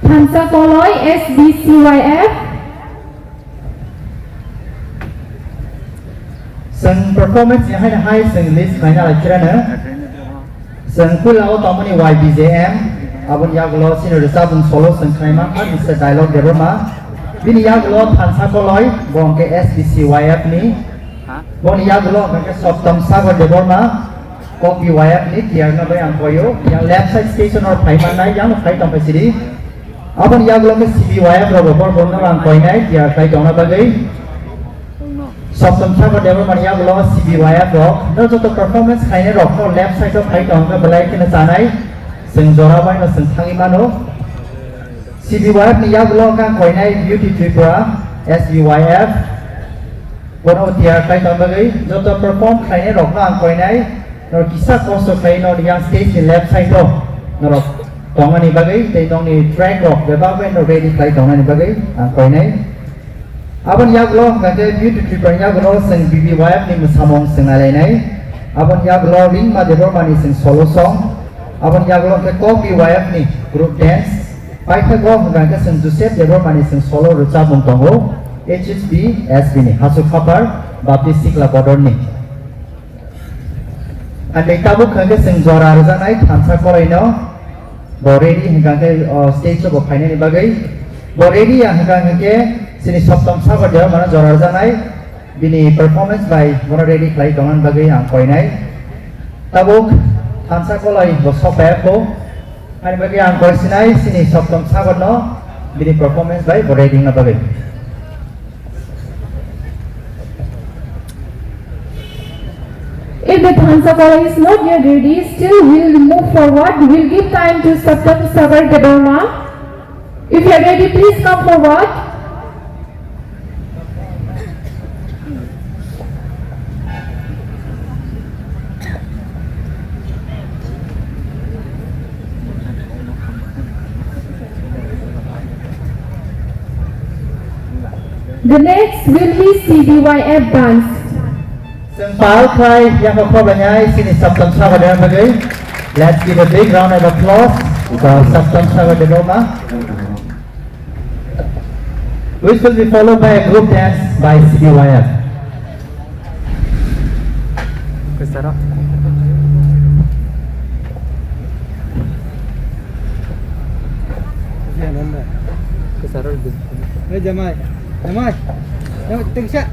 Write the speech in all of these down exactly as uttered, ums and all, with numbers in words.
Thansa Koloi, S B C Y F. Chwng performance ni haino hai chwng list khlaina lai phirano. Chwng puila o tongmani Y B J M, aboni yagulo chini rwchapmung solo chwng khlai mankha Mister Dialogue Debbarma. Bini yagulo Thansa Koloi, bo hwnkhe S B C Y F ni. Boni yagulo hwnkhe Sottom Sagar Debbarma, Kok B Y F ni tiyarna bai ang koyo. Yang left side station o phai mannai, yang phai tong phai sidi. Aboni yagulo khe C B Y F rok bo bor borno ang koinai, tiyar khai tongna bagwi. Sottom Sagar Debbarma ni yagulo C B Y F rok, no joto performance khainai rok no left side o phai tong khe belai kheno chanai, chwng jora bai no chwng thangwi mano. C B Y F ni yagulo ang koinai Beauty Tripura, S B Y F, bono tiyar khai tong bagwi, joto perform khainai rok no ang koinai, no kisa kosto khlai no yang stage ni left side o norok tongmani bagwi, tei nokni track rok bebak bai no ready khlai tongmani bagwi ang koinai. Aboni yagulo hwnkha khe Beauty Tripura ni yagulo chwng B B Y F ni mwsamung chwng nailainai. Aboni yagulo Ringma Debbarma ni chwng solo song. Aboni yagulo hwnkha khe Kok B Y F ni group dance. Paithago hwnkha khe chwng Joseph Debbarma ni chwng solo rwchapmung tongo. H S B S B ni Hasuk Khapar Baptist Sikla Bodor ni. Ani tabuk hwnkhe chwng jora rwjaknai Thansa Koloi no bo ready hwnkha khe, o, stage o bo phainani bagwi. Bo ready ya hwnkha hwnkhe chini Sottom Sagar Debbarma no jora rwjaknai bini performance bai bono ready khlai tongna bagwi ang koinai. Tabuk Thansa Koloi bo sokpaiya kho. Ani bagwi ang koi sinai chini Sottom Sagar no bini performance bai bo ready wngna bagwi. If the Thansa Koloi is not yet ready, still we'll move forward. We'll give time to Sottom Sagar Debbarma. If you are ready, please come forward. The next will be C B Y F dance. Chwng pal khai yang kok khob lainai chini Sottom Sagar Debbarma bagwi. Let's give a big round of applause for Sottom Sagar Debbarma. Which will be followed by a group dance by C B Y F. Hey, jamai. Jamai. Jamai, tingsa.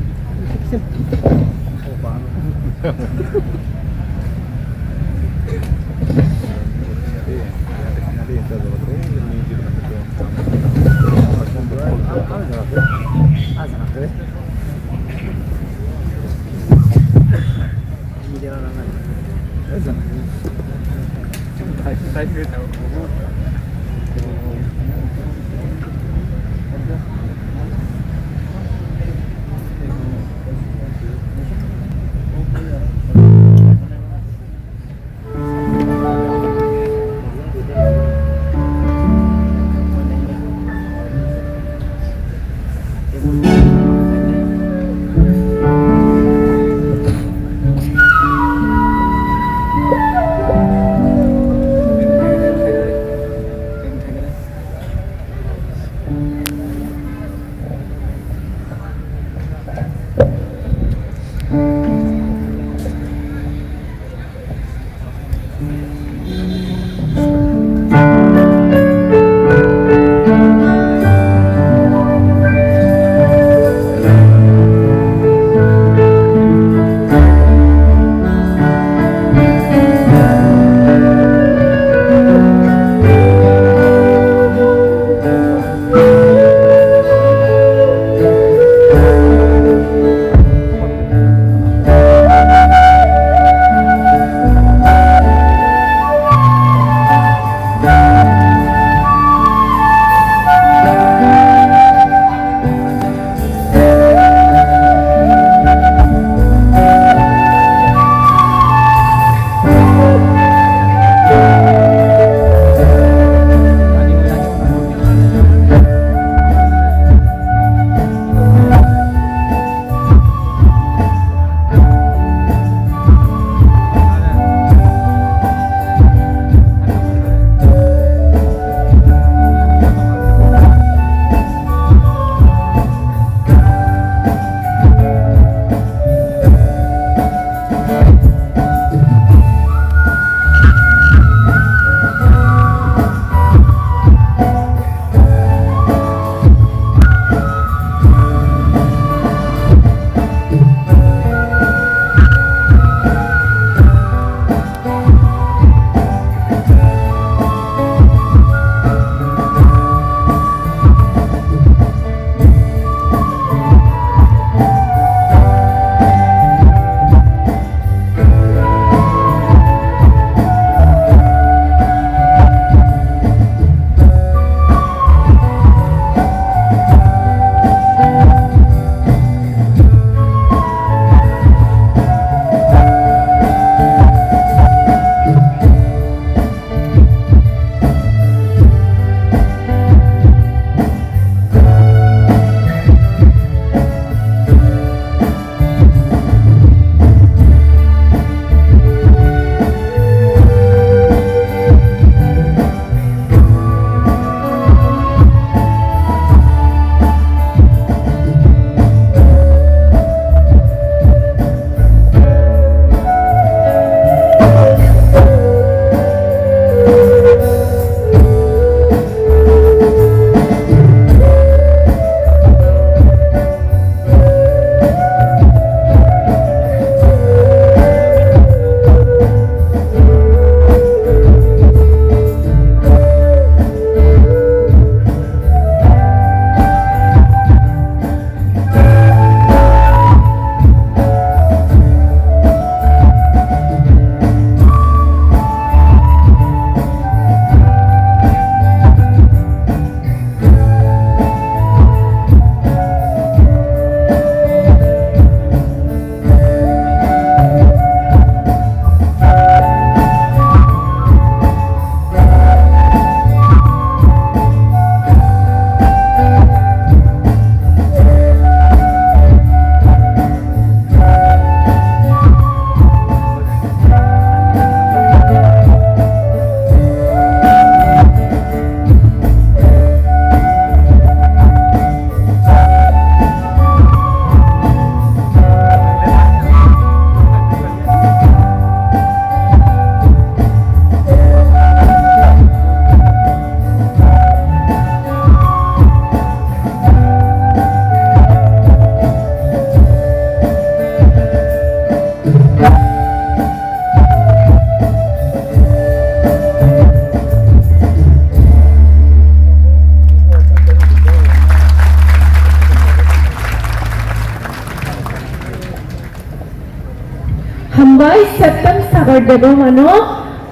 Hambai Septem Sagar Debbarmano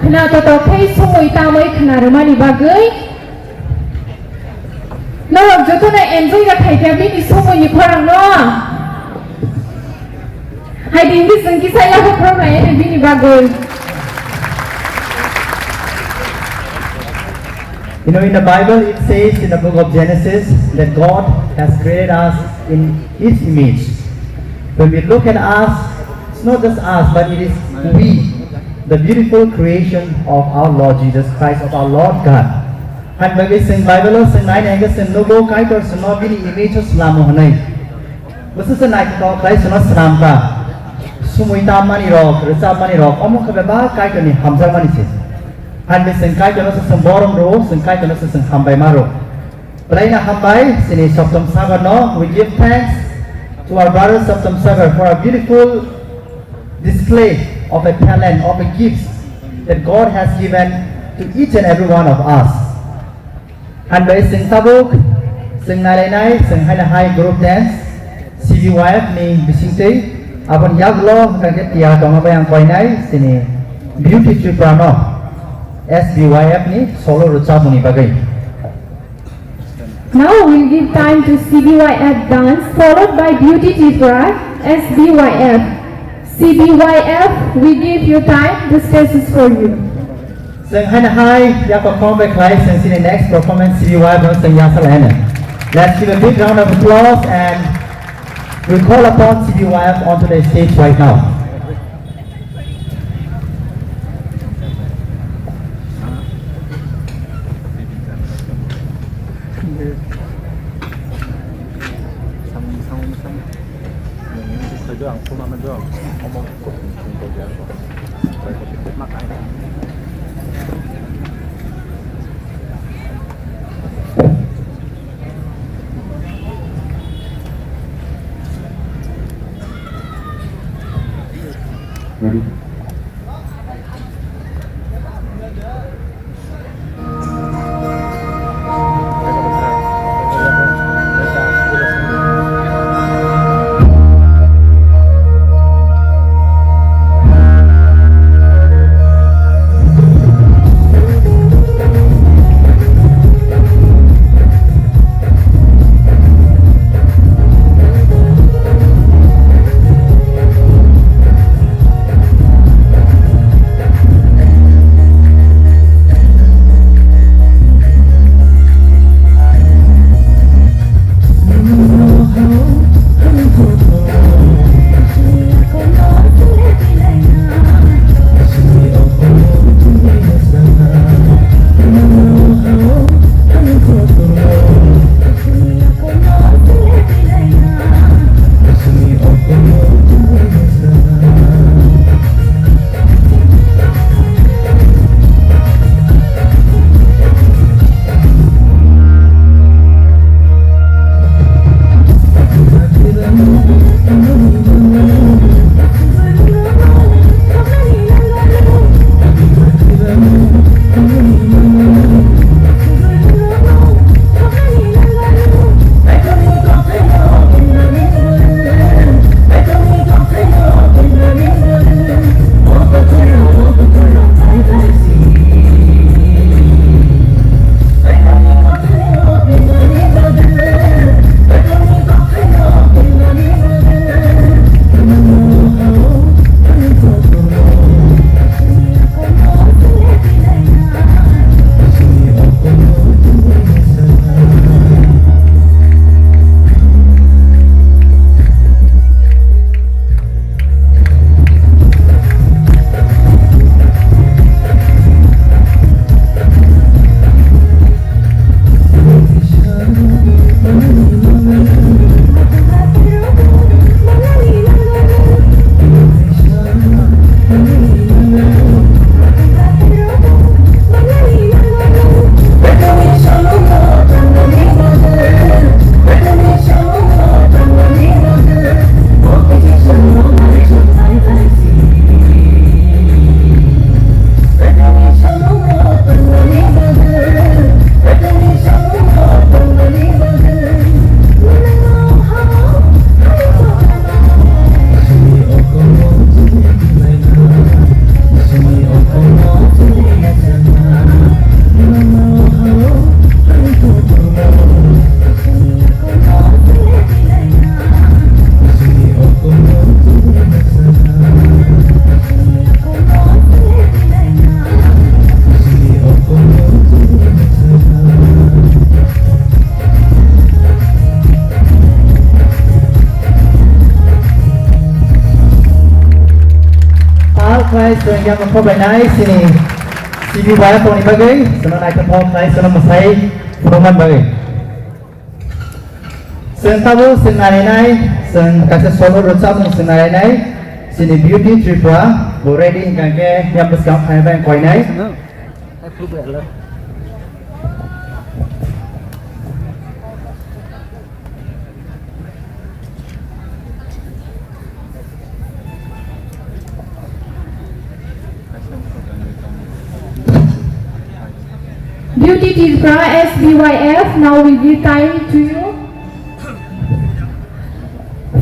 khwnathok khe sumui tamwi khwnarwmani bagwi. Norok jotono enjoy kha khaikha bini sumuini khorangno. Hai di English jwng kisa yaphang phwrwng lai bini bagwi. You know, in the Bible, it says in the book of Genesis that God has created us in His image. When we look at us, it's not just us, but it is we, the beautiful creation of our Lord Jesus Christ, of our Lord God. Hai bagwi chwng Bible-o chwng naina hingkhe chwng nugo Kaitor chwngno bini image-o swlamo hwnwi. Bwswk se naithotok khlai chwngno swnamkha. Sumui tammani rok, rwchapmani rok, omo khe bebak Kaitorni hamjakmani se. Hai hwnwi chwng Kaitorno se chwng borom rwo, chwng Kaitorno se chwng hambai ma rwo. Belai no hambai, chini Saptam Sagar no. We give thanks to our brother Saptam Sagar for a beautiful display of a talent, of a gift that God has given to each and every one of us. Hambai chwng tabuk, chwng nailainai, chwng haino hai group dance, C B Y F ni bisingtwi, aboni yagulo hwnkha khe tiya tongma bai ang koinai, chini Beauty Tripura no, S B Y F ni solo rwchapmungni bagwi. Now we'll give time to C B Y F dance, followed by Beauty Tripura, S B Y F. C B Y F, we give you time, the stage is for you. Chwng haino hai yakokhong bai khlai chwng chini next performance C B Y F no chwng yasa lai hino. Let's give a big round of applause and we call upon C B Y F onto the stage right now. Chwng yang khobainai chini C B Y F ni bagwi, chwngno naithothok khlai chwngno mwsai phunukmani bagwi. Chwng tabuk chwng narinai, chwng kaisa solo rwchapmung chwng narinai, chini Beauty Tripura, bo ready wngkha khe yang bwskang phainai bai koinai. Beauty Tripura S B Y F, now we give time to you.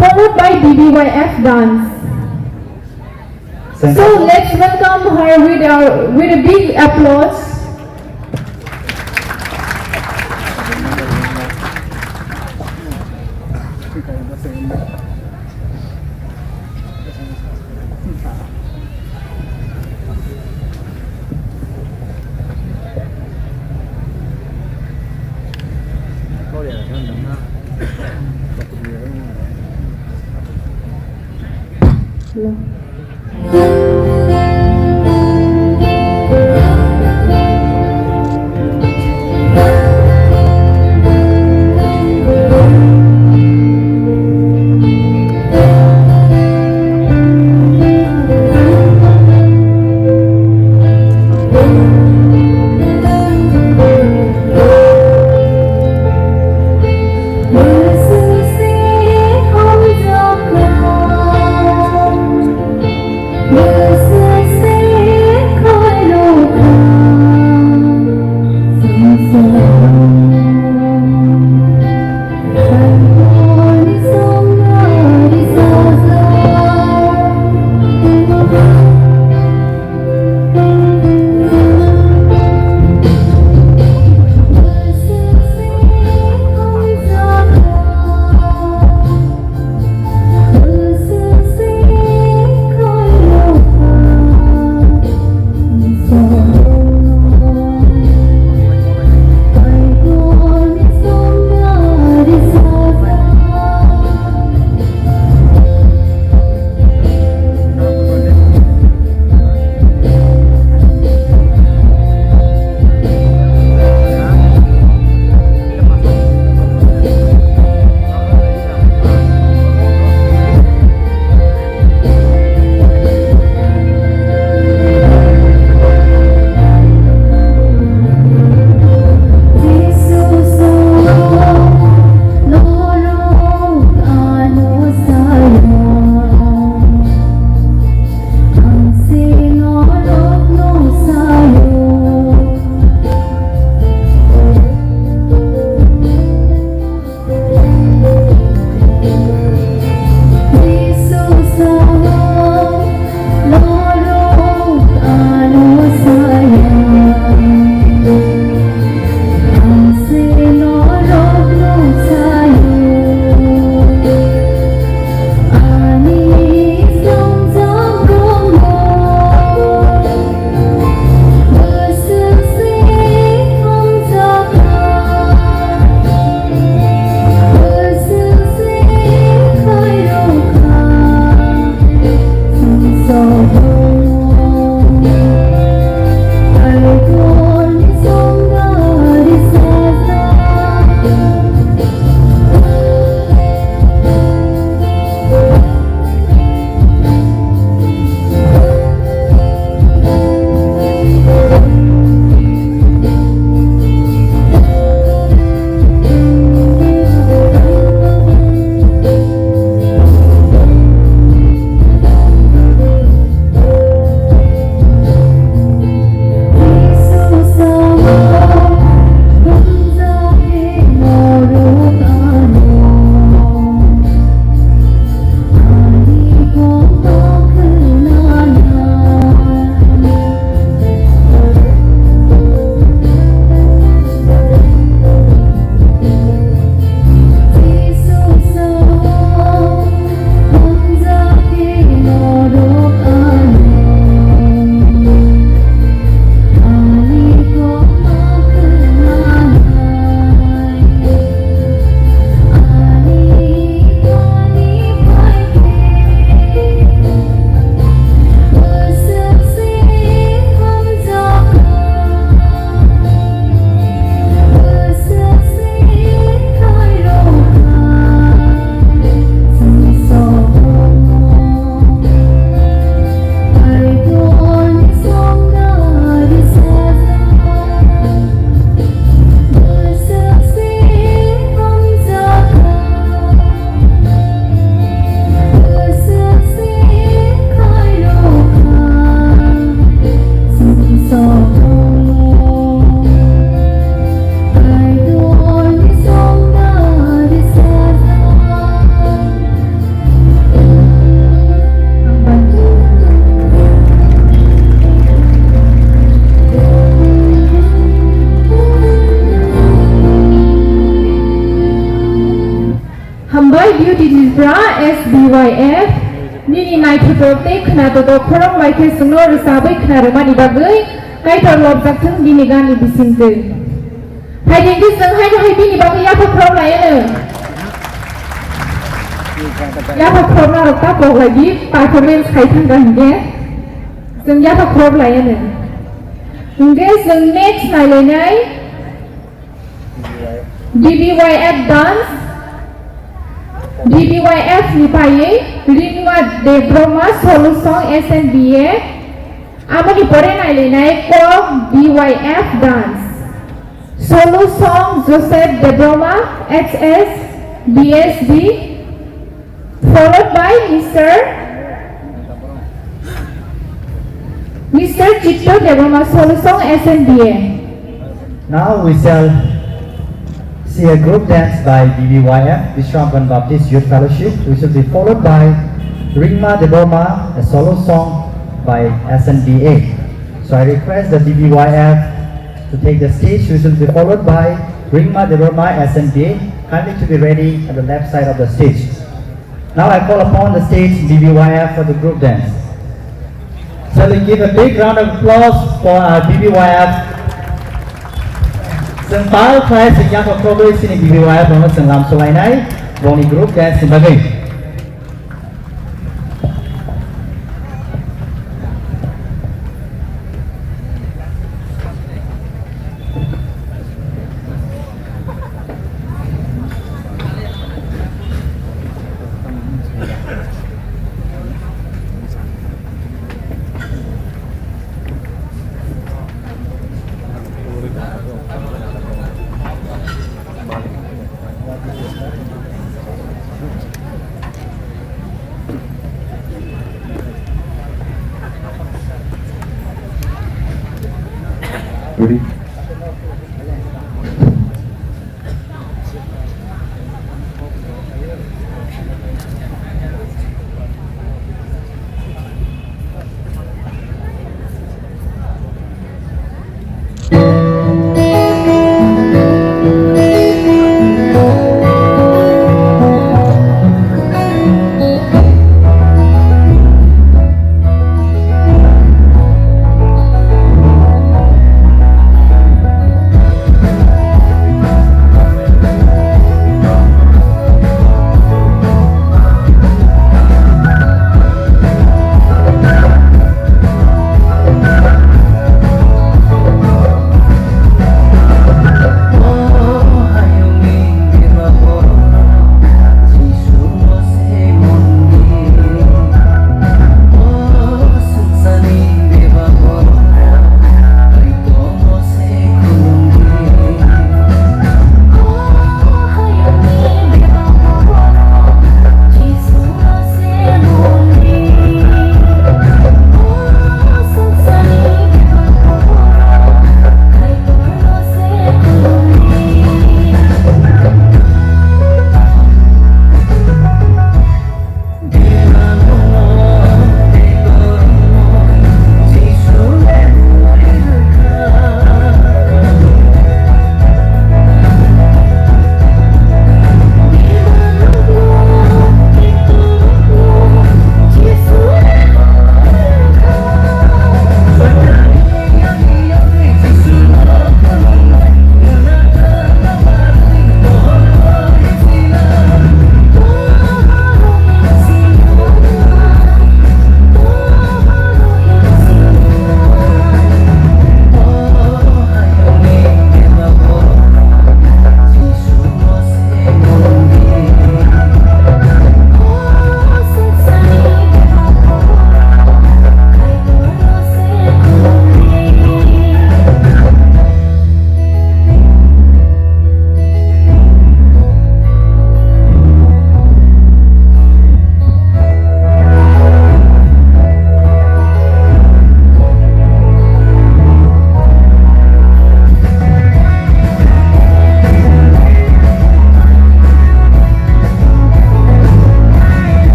Followed by B B Y F dance. So let's welcome her with a, with a big applause. B Y F, nini naithotok tei khwnatotok khorok bai khe chwngno rwchabwi khna rwmani bagwi Kaitor lobjak thung bini gani bisingtwi. Phaidi hwnkhe chwng haino hai bini bagwi yaphak khorok lai anw. Yaphak khorokma rok ta kok lai di, performance khai thang kha hinkhe chwng yaphak khorok lai anw. Hinkhe chwng next nai lainai. D B Y F dance, D B Y F ni paiwi Ringma Debbarma Solo Song S N B A, aboni pore nailainai Kok B Y F dance, Solo Song Joseph Debbarma H S B S D, followed by Mister Mister Chitto Debbarma Solo Song S N B A. Now we shall see a group dance by B B Y F, Bishramganj Baptist Youth Fellowship, which will be followed by Ringma Debbarma, a solo song by S N B A. So I request the B B Y F to take the stage, which will be followed by Ringma Debbarma, S N B A. Kindly to be ready at the left side of the stage. Now I call upon the stage B B Y F for the group dance. Shall we give a big round of applause for our B B Y F? Chwng pal khlai chwng yaphak khorokwi chini B B Y F rokno chwng lam solainai boni group dance ni bagwi. Ready?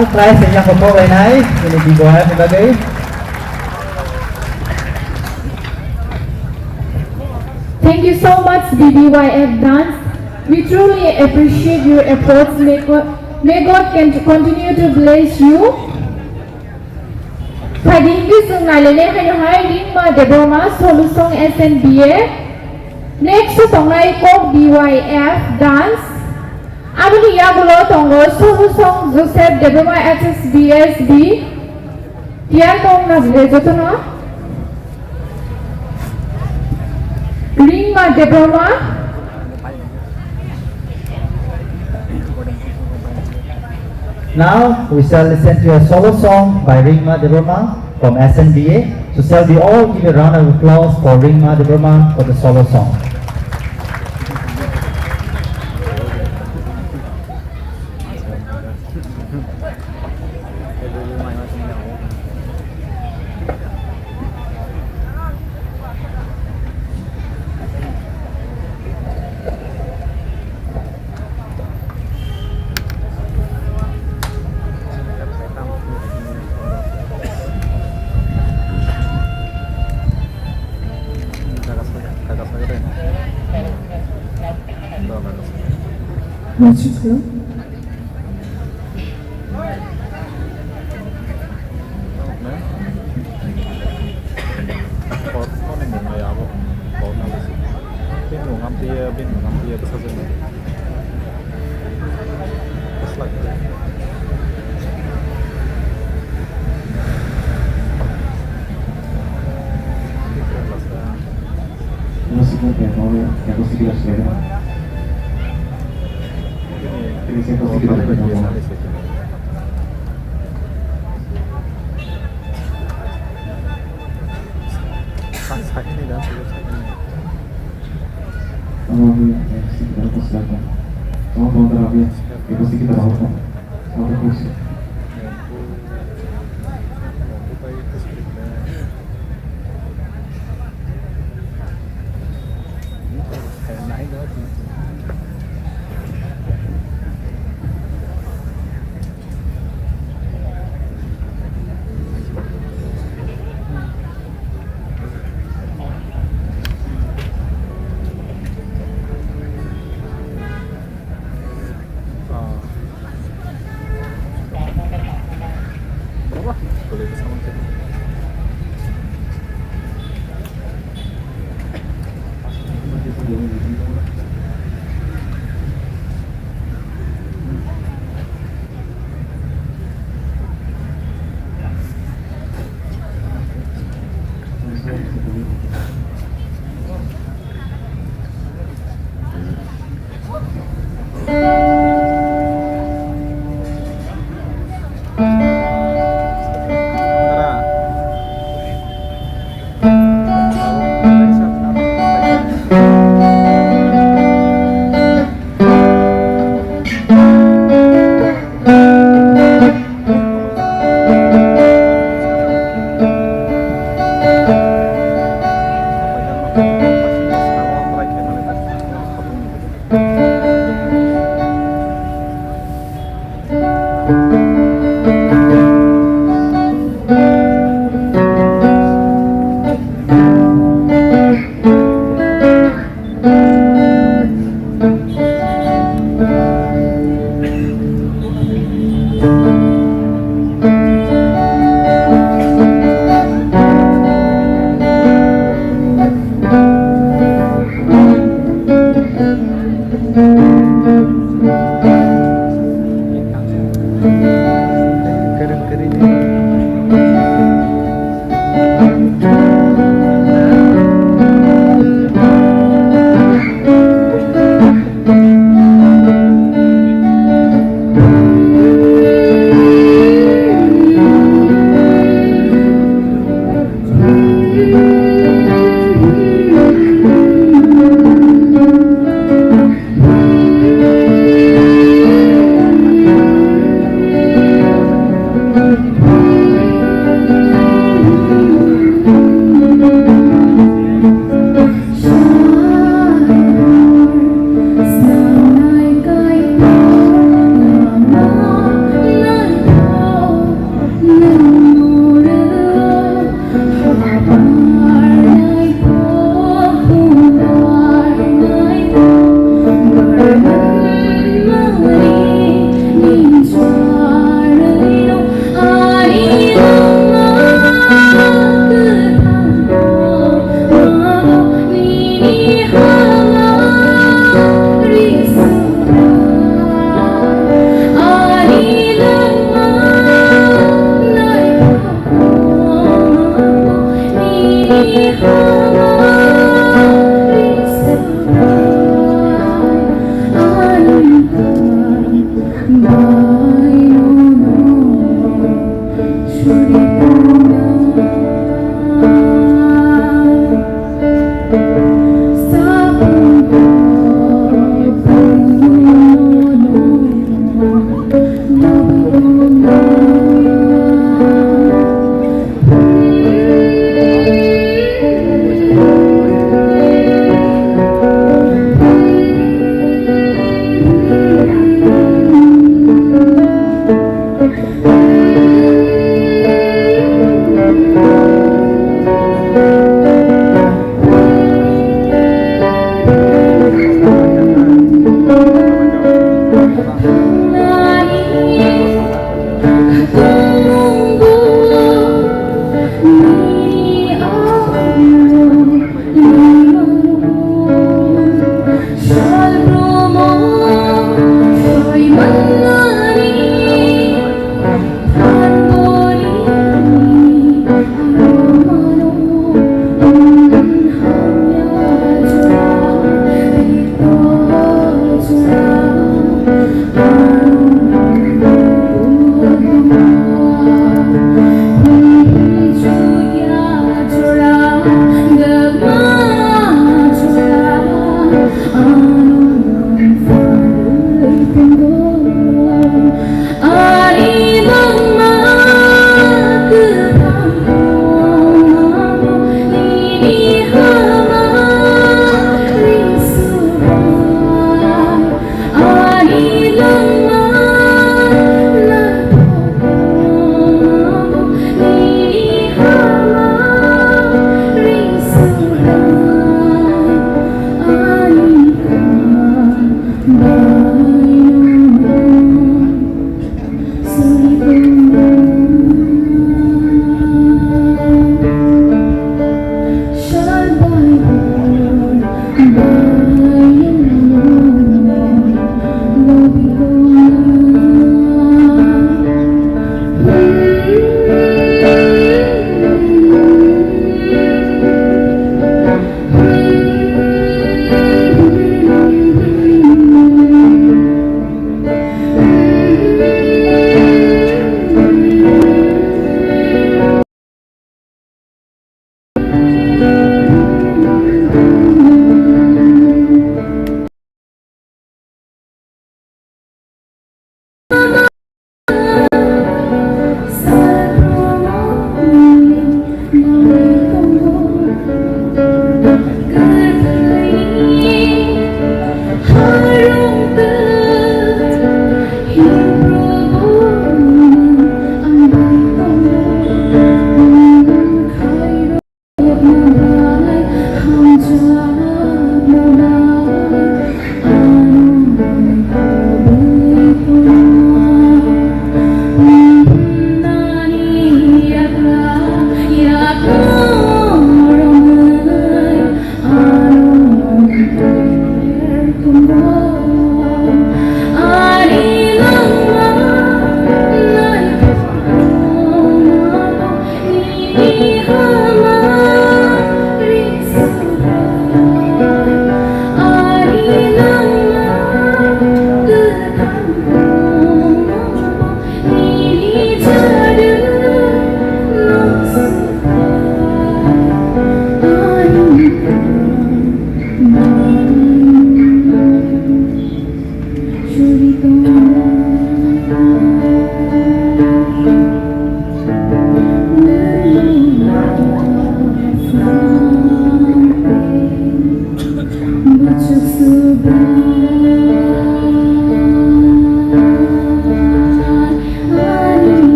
Prize yang kotor lainai, ini di bawah ni bagwi. Thank you so much, B B Y F Dance. We truly appreciate your efforts. May God, may God can continue to bless you. Phaidi hingke chwng nailainai haino hai Ringma Debbarma, Solusong S N B A. Next o tongnai Kok B Y F Dance. Aboni yagulo tongo Solusong Joseph Debbarma H S B S B. Tiyar tong na jile jotono. Ringma Debbarma. Now we shall listen to a solo song by Ringma Debbarma from S N B A. So shall we all give a round of applause for Ringma Debbarma for the solo song. Bini mung amtwi, bini mung amtwi bwsajwk ni. Bwslak. Bini mung amtwi bai kisa ni se. Sa-, sakni da, sakni. Amo ni, eh, sikit dah, sikit dah. Amo tonton abi, eh, sikit dah, amo. Amo tu.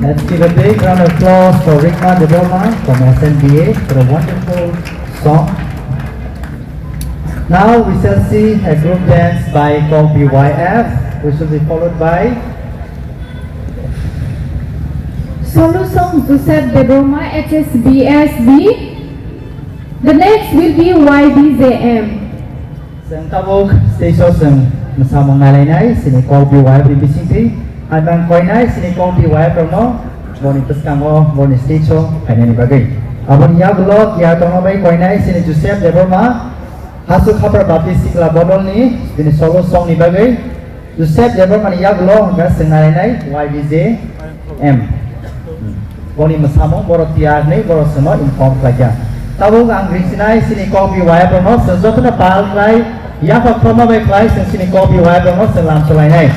Let's give a big round of applause for Rikma Debbarma from S N B A for a wonderful song. Now we shall see a group dance by Kok B Y F, which will be followed by Solo song Joseph Debbarma H S B S B. The next will be Y B J M. Chwng tabuk stage o chwng mwsamung nailainai, chini Kok B Y F ni bisingtwi. Hai bang koinai chini Kok B Y F rokno boni bwskango, boni stage o phainani bagwi. Aboni yagulo tiyar tongma bai koinai chini Joseph Debbarma, Hasuk Hapra Baptist Sikla Bodolni bini solo song ni bagwi. Joseph Debbarmani yagulo hwnkha chwng nailainai Y B J M. Boni mwsamung borok tiyar hinwi borok chwngno inform khlaikha. Tabuk ang ringsinai chini Kok B Y F rokno chwng jotono pal khlai, yapha khorma bai khlai chwng chini Kok B Y F rokno chwng lam swlainai.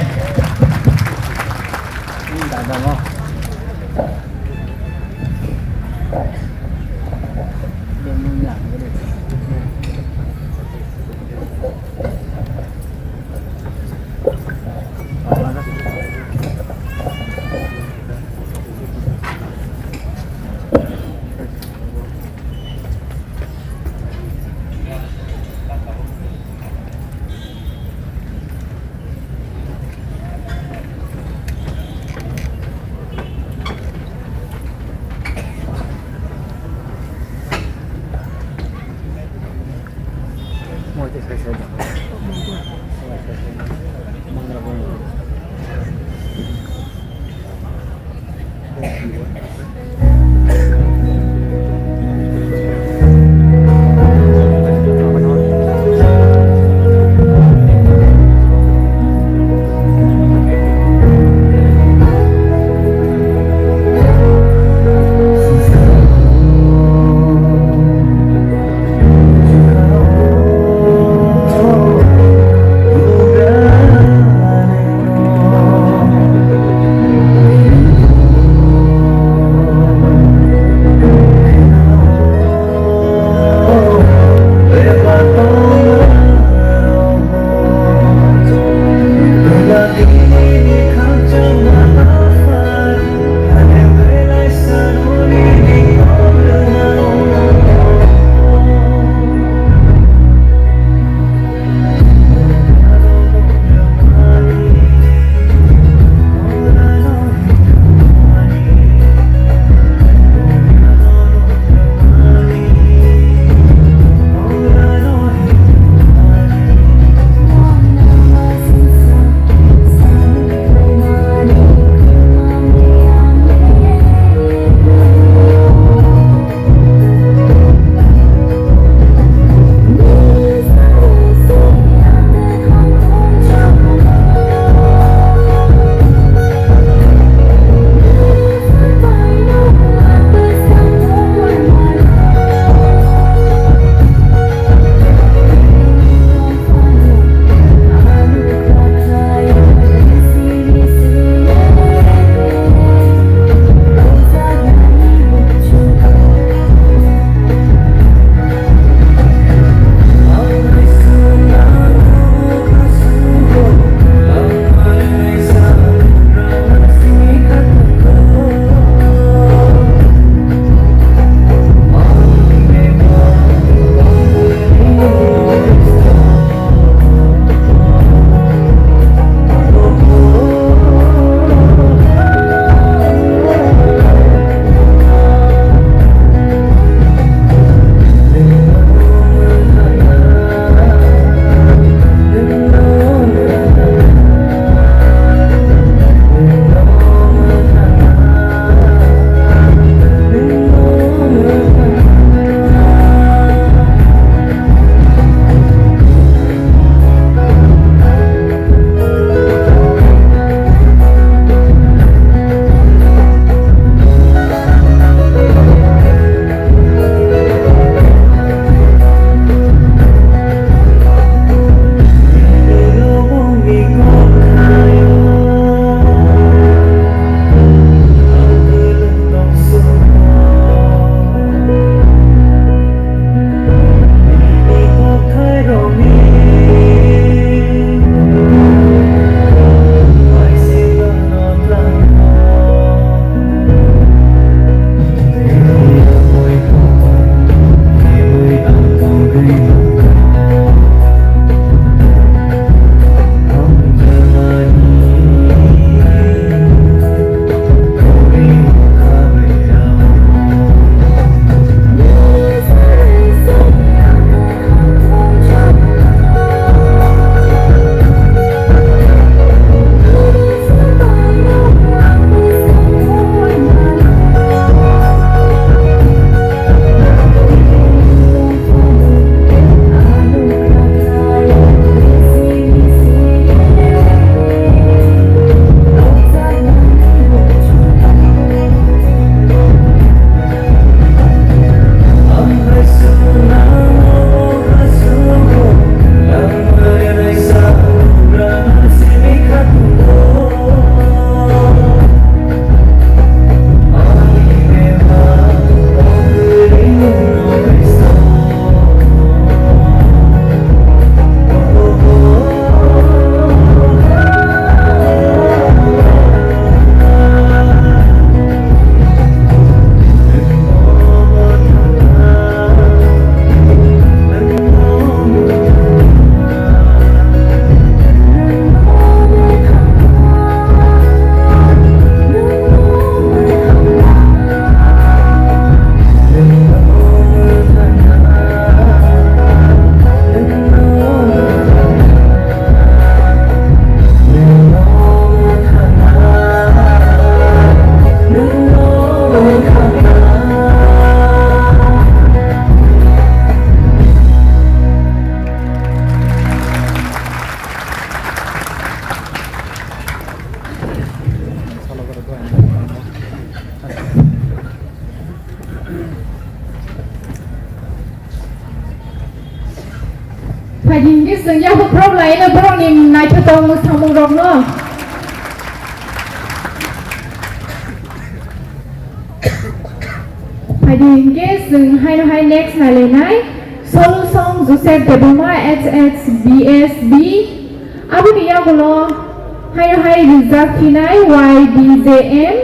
Hingke chwng yakho phrob laino borokni naithotok mwsamungrokno. Phaidi hingke chwng haino hai next nailainai Solo Song Joseph Debbarma H H B S B. Aboni yagulo haino hai rijak phinai Y B J M.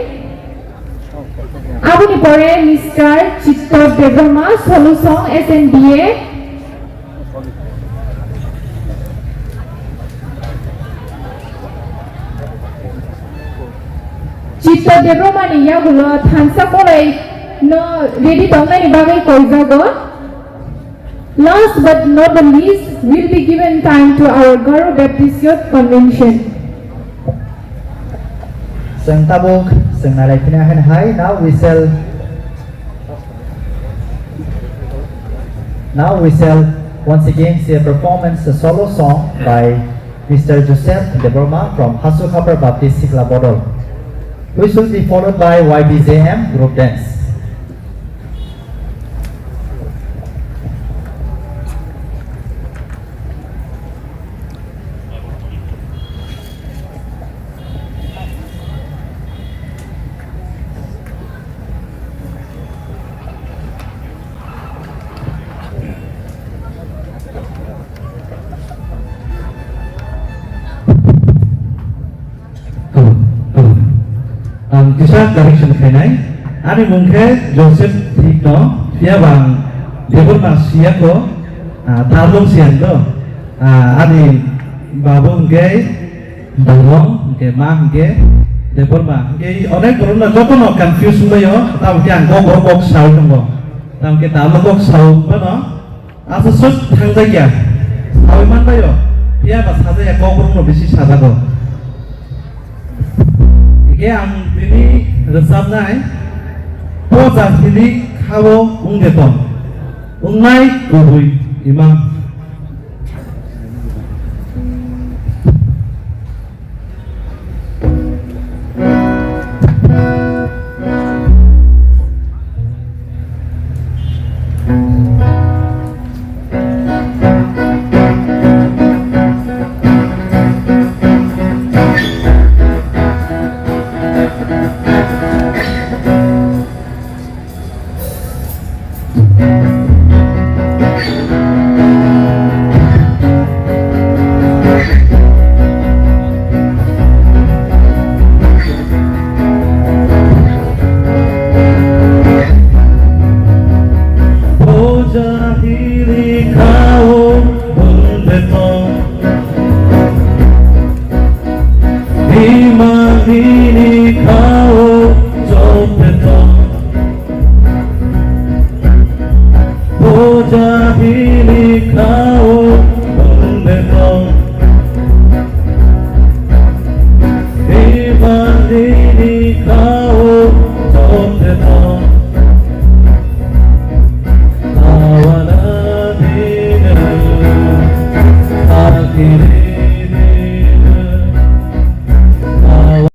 Aboni pore Mister Chitto Debbarma Solo Song S N B A. Chitto Debbarmani yagulo thansa kolai no ready tongnani bagwi koijago. Last but not the least, will be given time to our Garo Baptist Youth Convention. Chwng tabuk, chwng nailaiphinai hai, now we shall Now we shall once again see a performance, a solo song by Mister Joseph Debbarma from Hasu Khapra Baptist Sikla Bodol, which will be followed by Y B J M group dance. Ang kisa correction khainai. Ani mung khe Joseph thik no, phiya ba ang Debbarma siya ko, ah, Tarlung siya do. Ah, ani babu hwnkhe Dharmong, hwnkhe ma hwnkhe Debbarma. Hwnkhe onek borok no joto no confuse wngbai o, tamo khe ang kok borok kok sao tongo. Tamo khe Tarlung kok sao wngba no. Asa sut thangjakya. Sawi manbaio, phiya ba sajaya kokborokno bisi sajago. Hingke ang tini rwchapnai, poja hini khao wngde tong, wngnai kubui imang. Poja hini khao wngde tong. Ima hini khao chopde tong. Poja hini khao wngde tong. Ima hini khao chopde tong. Awana dina, akiri dina, awana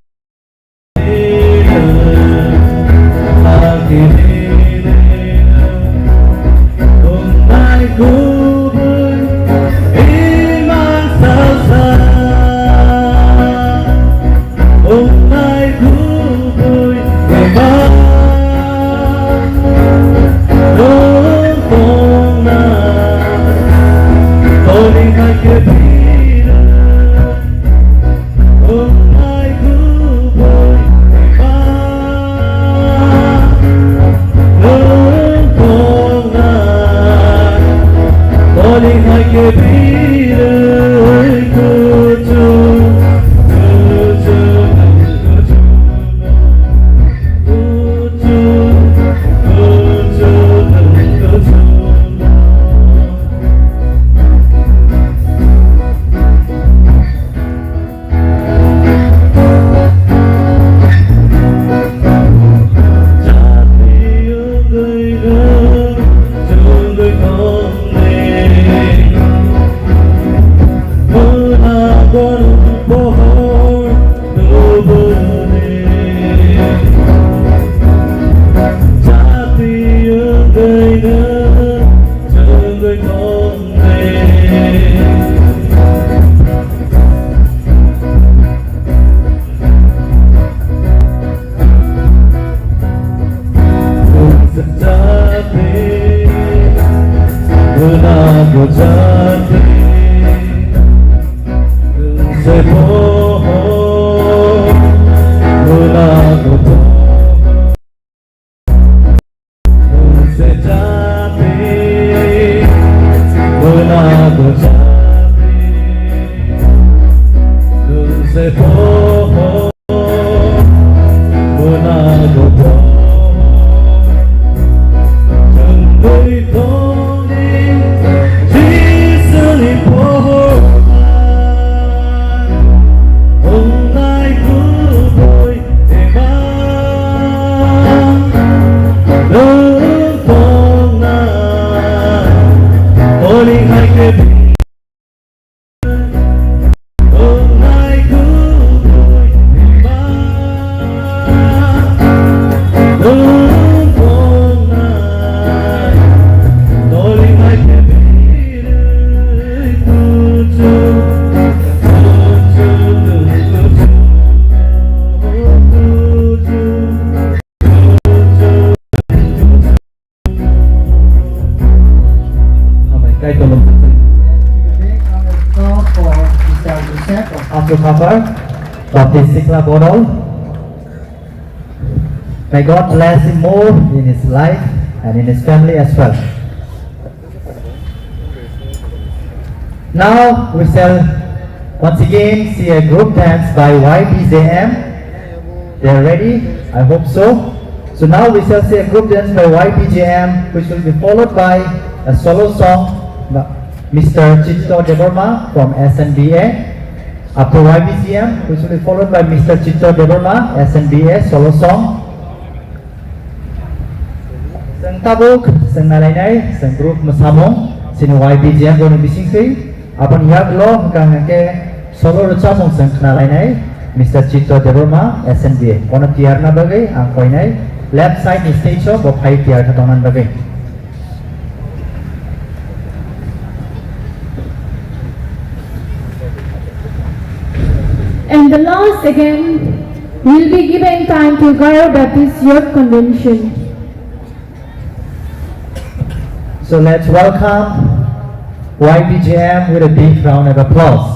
Hambai, kaitor. Big round of applause for Mister Joseph of Asu Khapar Baptist Sikla Bodo. May God bless him more in his life and in his family as well. Now we shall once again see a group dance by Y B J M. They are ready? I hope so. So now we shall see a group dance by Y B J M, which will be followed by a solo song by Mister Chitto Debbarma from S N B A. After Y B J M, which will be followed by Mister Chitto Debbarma, S N B A, solo song. Chwng tabuk, chwng nalainai, chwng group mwsamung, chini Y B J M boni bisingtwi, aboni yaklo hwnkha hwnkhe solo rwchapmung chwng khnalainai, Mister Chitto Debbarma, S N B A. Bono tiyarna bagwi ang koinai left side ni stage o bo phai tiyar kha tongna bagwi. And the last again will be given time to Garo Baptist Youth Convention. So let's welcome Y B J M with a big round of applause.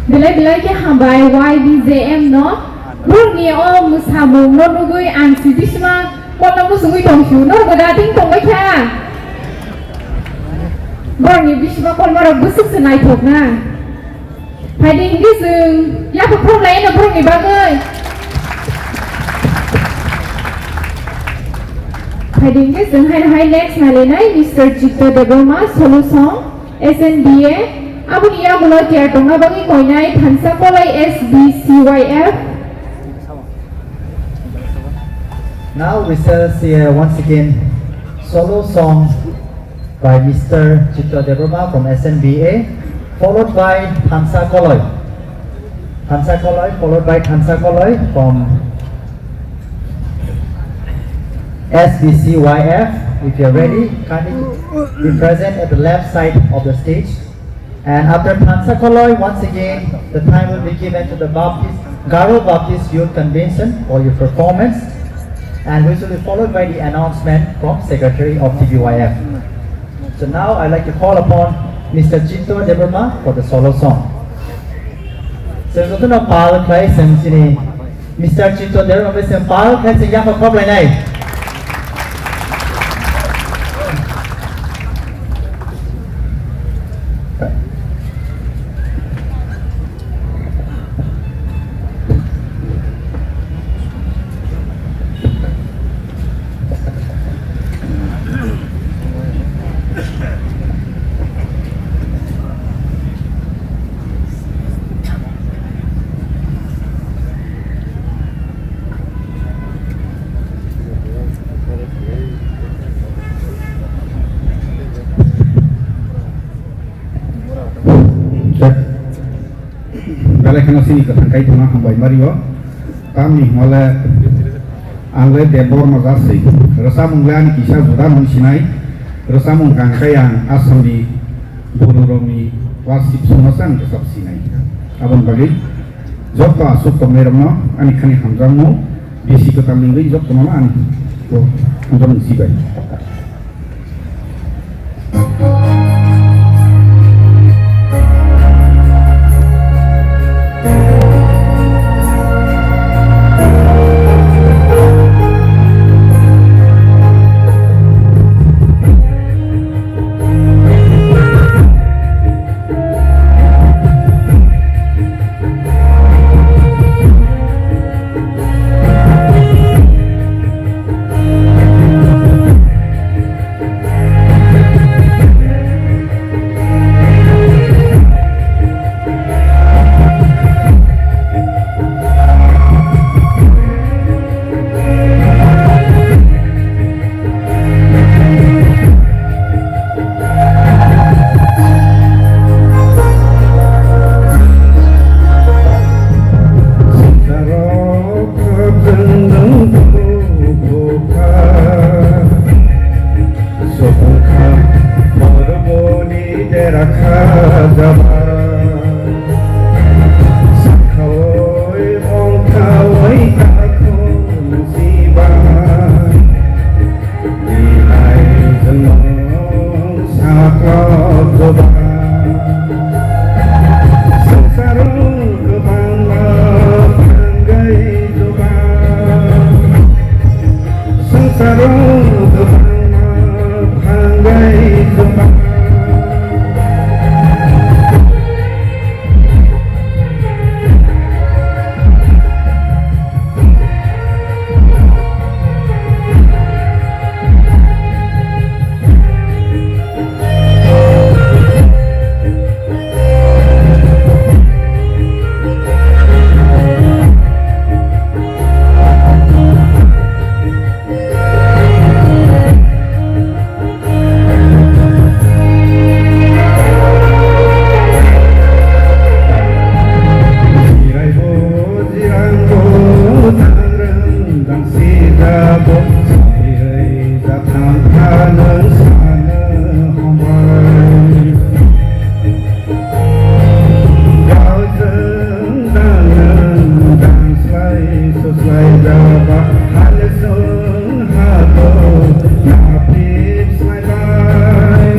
Belai belai khe hambai Y B J M no. Borokni o mwsamung no nugwi ang si bisma kolno muchungwi tongphio. Norok da ting tongbai kha. Borokni bisma kolma rok bwswk se naithok na. Phaidi hingke chwng yaphak phok lai no borokni bagwi. Phaidi hingke chwng haino hai next nailainai Mister Chitto Debbarma, Solo Song, S N B A. Aboni yagulo chair tongna bagwi koinai Thansa Koloi S B C Y F. Now we shall see, uh, once again Solo Song by Mister Chitto Debbarma from S N B A, followed by Thansa Koloi. Thansa Koloi, followed by Thansa Koloi from S B C Y F. If you're ready, kindly be present at the left side of the stage. And after Thansa Koloi, once again, the time will be given to the Baptist, Garo Baptist Youth Convention for your performance, and which will be followed by the announcement from Secretary of T B Y F. So now I'd like to call upon Mister Chitto Debbarma for the solo song. So, jotono pal khlai chwng chini Mister Chitto Debbarma bai chwng pal khlai chwng yaphak phok lainai. Belai kheno chini kwthang kai thangna hambai mario. Tamni hwnle ang le Debbarma jaswi. Rwchapmung le ani kisa juda mung sinai. Rwchapmung kang kai ang Assam ni Buru rokni class six songno sa ang rwchap sinai. Aboni bagwi joto aswk tongnai rokno ani khani hamjakmung. Bisi kwtal ni wngwi jotono ani hamjakmung sibai. Sokha, mormoni dera kha jaba. Sakhaoi mongthaoi takhum siba. Dinai jwnmong saklok jaba. Sangsaro kwbangma phanggai jaba. Sangsaro kwbangma phanggai jaba. Ano sano hambai. Galjang dangnang dangslai soslai jaba, halesong hato naprip slaibai.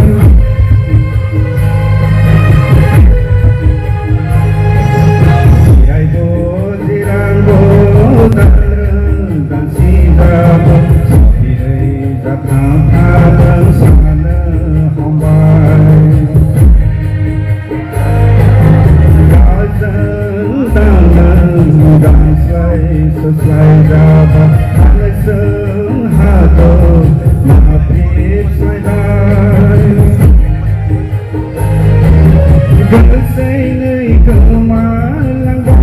Jiraibo jirangbo dangrang dangsijabo, sapirei jatham thamang sano hambai. Galjang dangnang dangslai soslai jaba, halesong hato naprip slaibai. Gwnsainwi kwma langba,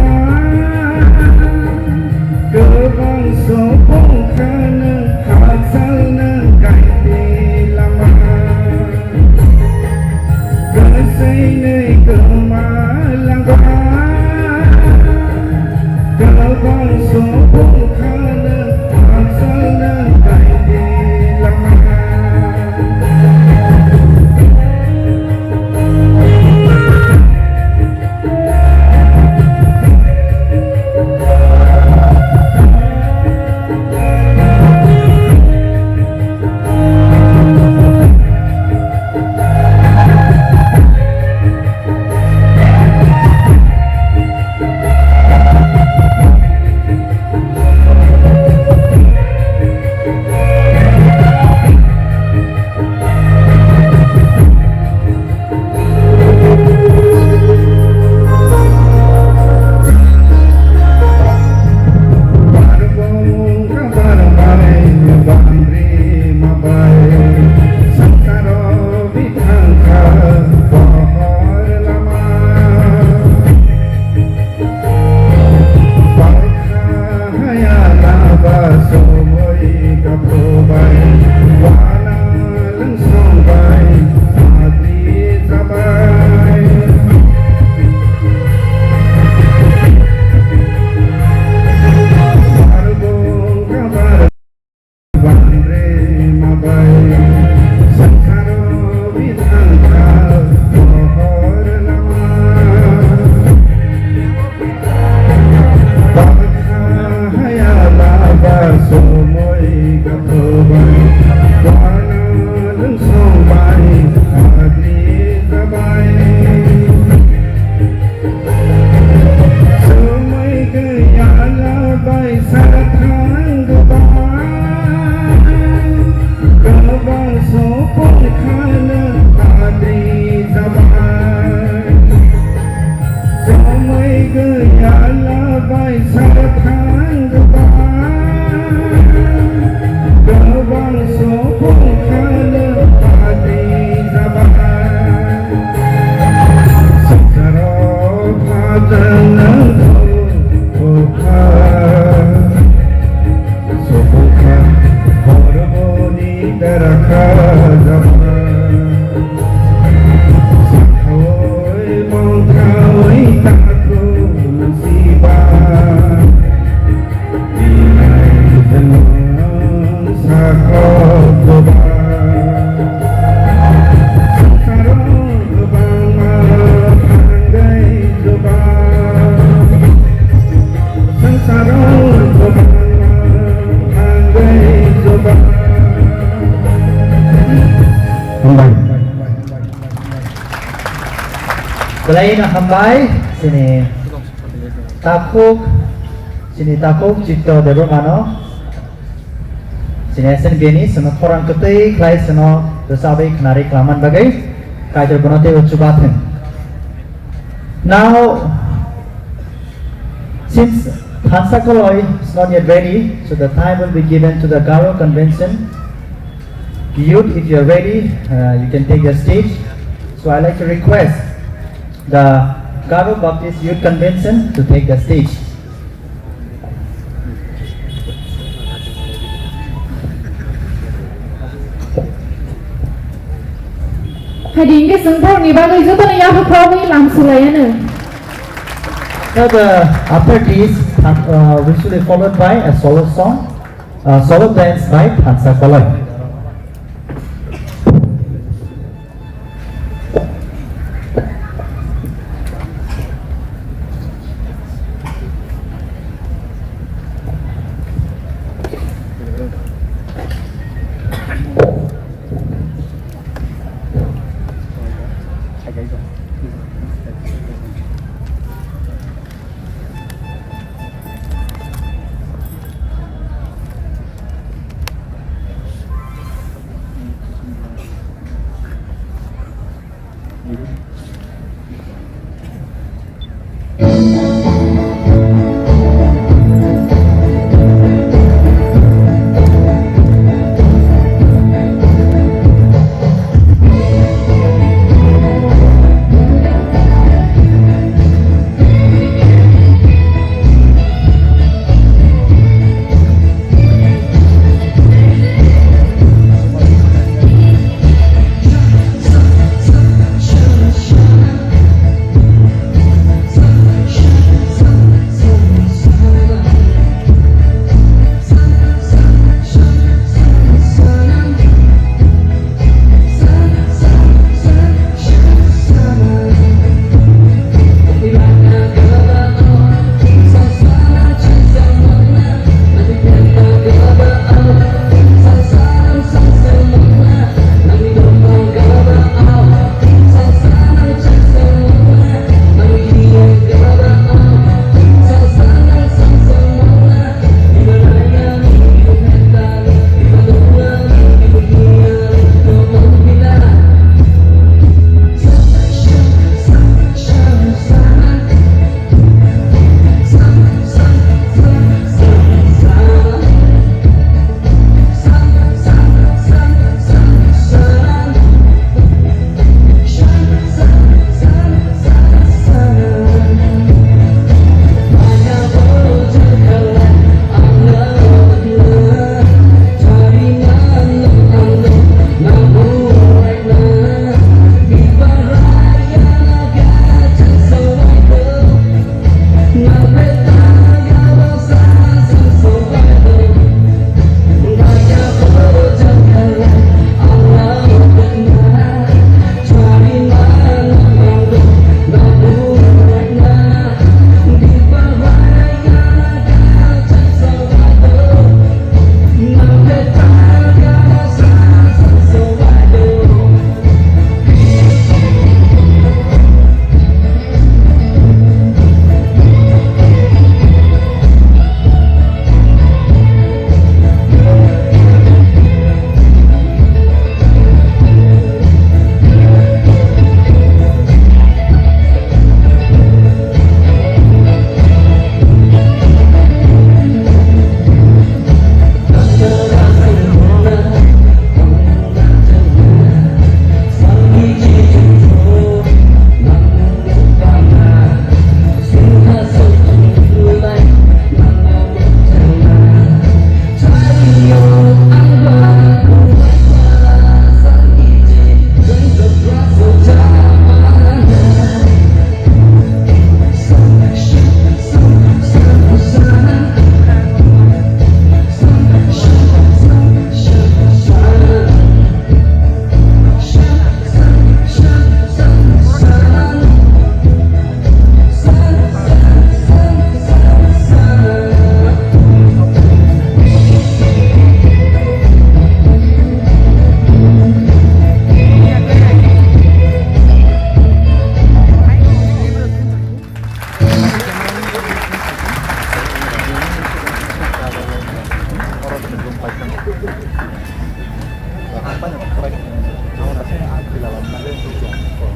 kwbang subung khano hakchalno kaiti lama. Gwnsainwi kwma langba, kwbang subung khano hakchalno kaiti lama. Hambai. Belai no hambai, sini takhuk, sini takhuk Chitto Debbarmano, sini S N B ni sini khorang kwtwi khlai sino rwchabwi khnari khlaman bagwi Kaitor bono teibo chubathwng. Now, since Thansa Koloi is not yet ready, so the time will be given to the Garo Convention Youth. If you are ready, uh, you can take the stage. So I like to request the Garo Baptist Youth Convention to take the stage. Hai di, hingke chwng borokni bagwi jotono yapha khoroknwi lam swlaianw. Now the, after this, uh, we should be followed by a solo song, uh, solo dance by Thansa Koloi.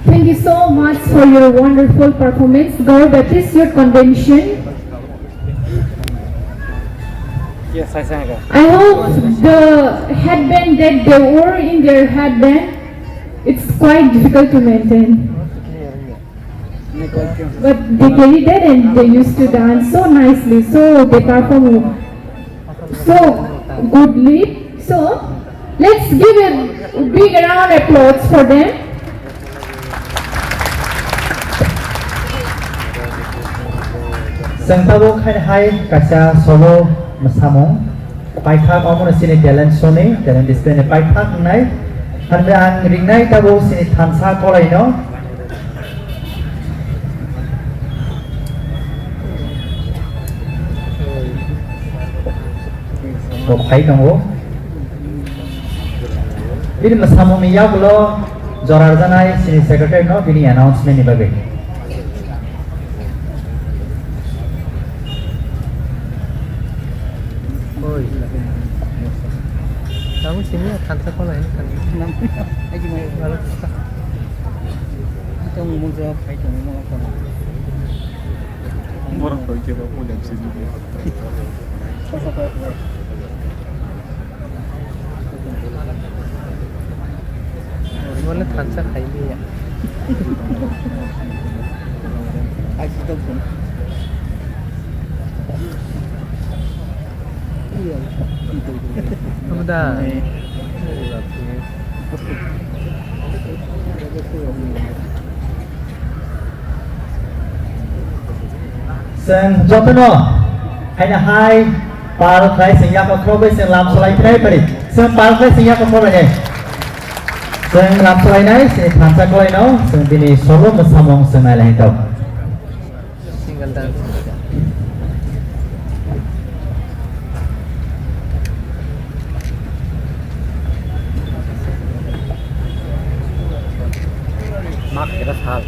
Thank you so much for your wonderful performance, Gaur Baptist Youth Convention. Yes, I sang. I hope the headband that they wore in their headband, it's quite difficult to maintain. But they carry that and they used to dance so nicely, so they perform so goodly. So let's give a big round of applause for them. Chwng tabuk hai hai kaisa solo mwsamung paithak, omono chini talent show ni, talent display ni paithak wngnai. Hwnwi ang ringnai tabuk chini thansa kolaino. Bo phai tongo. Bini mwsamungni yagulo jora rwjanai chini secretary no bini announcement ni bagwi. Oi. Kamu sini ya, thansa kola ini kan. Nam. Aji mai. Lalu kita. Kita ngomong jawab, saya ngomong apa? Orang tahu kita punya sini. Mane thansa khailiya. Hamda. Chwng jotono haino hai pal khlai chwng yakokhorok bai chwng lam salai khlai pari. Chwng pal khlai chwng yakokhorok bai nai. Chwng lam salai nai, chini thansa khlaino, chwng bini solo mwsamung chwng nai lai tong. Single dance. Mak kira sal.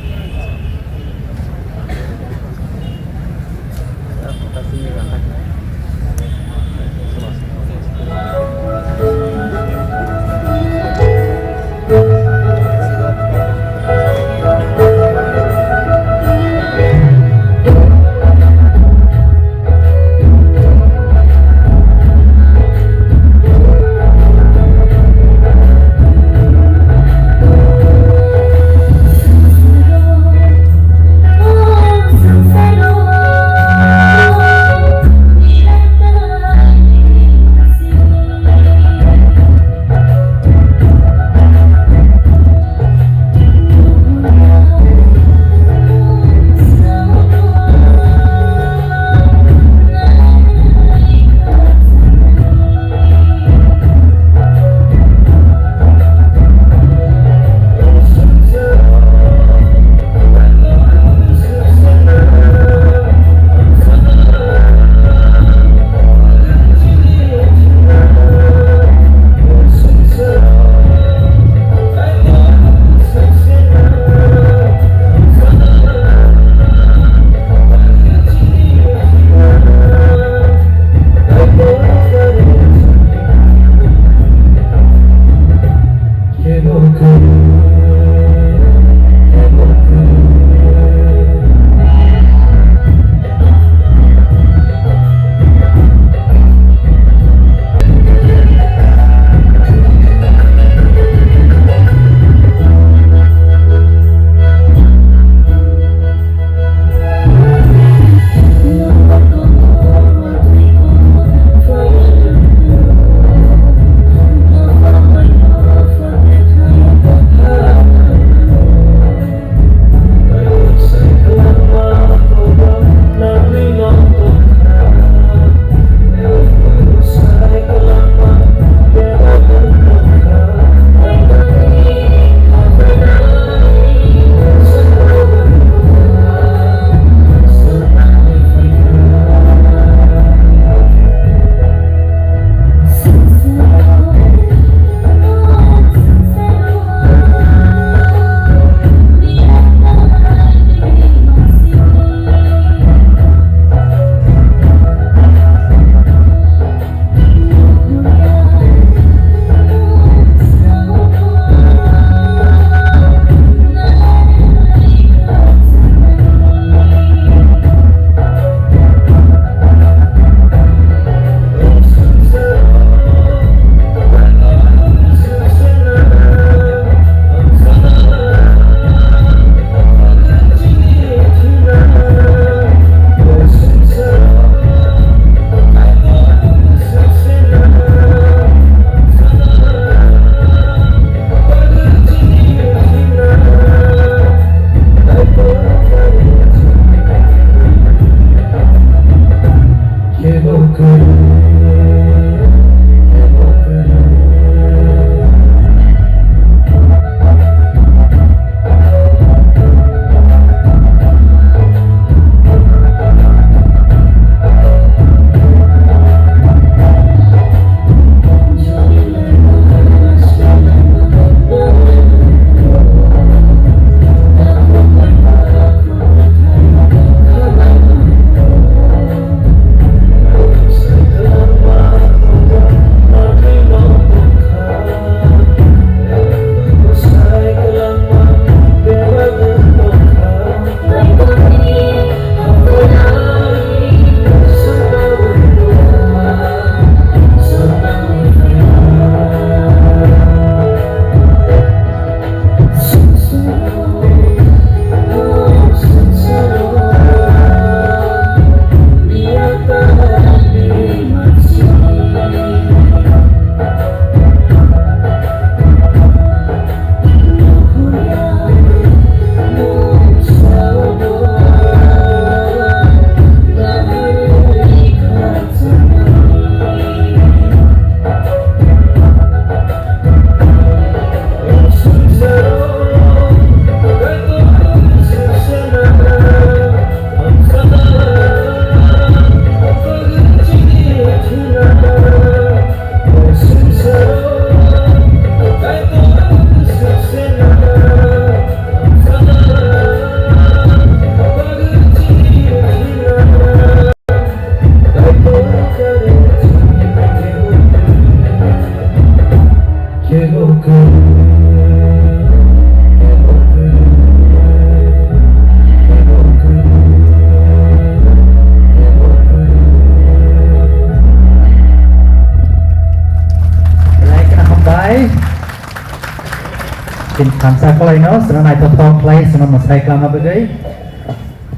Chini thansa khwlaino, chwngno naithothok khlai, chwngno mwsai khlama bagwi.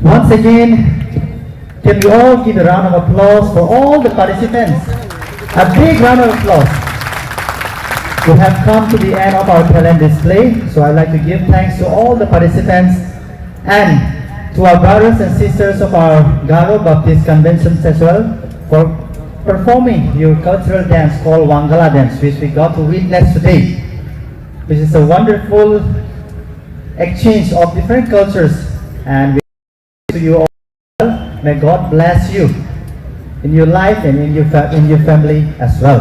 Once again, can we all give a round of applause for all the participants? A big round of applause. We have come to the end of our talent display, so I'd like to give thanks to all the participants and to our brothers and sisters of our Garo Baptist Convention as well for performing your cultural dance called Wangala dance, which we got to witness today, which is a wonderful exchange of different cultures. And we to you all, may God bless you in your life and in your fa-, in your family as well.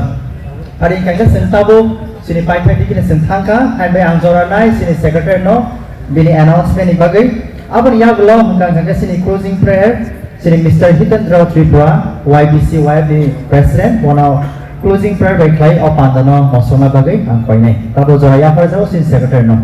Hari hwnkha khe chwng tabuk chini paithak dikino chwng thangkha, hai bai ang jora nai chini secretary no bini announcement ni bagwi. Aboni yagulo hwnkha hwnkha khe chini closing prayer, chini Mister Hitendra Tripura, Y B C Y F ni president, bono closing prayer bai khlai o panda no mosokna bagwi ang koinai. Tabuk jora yaphar jao chini secretary no.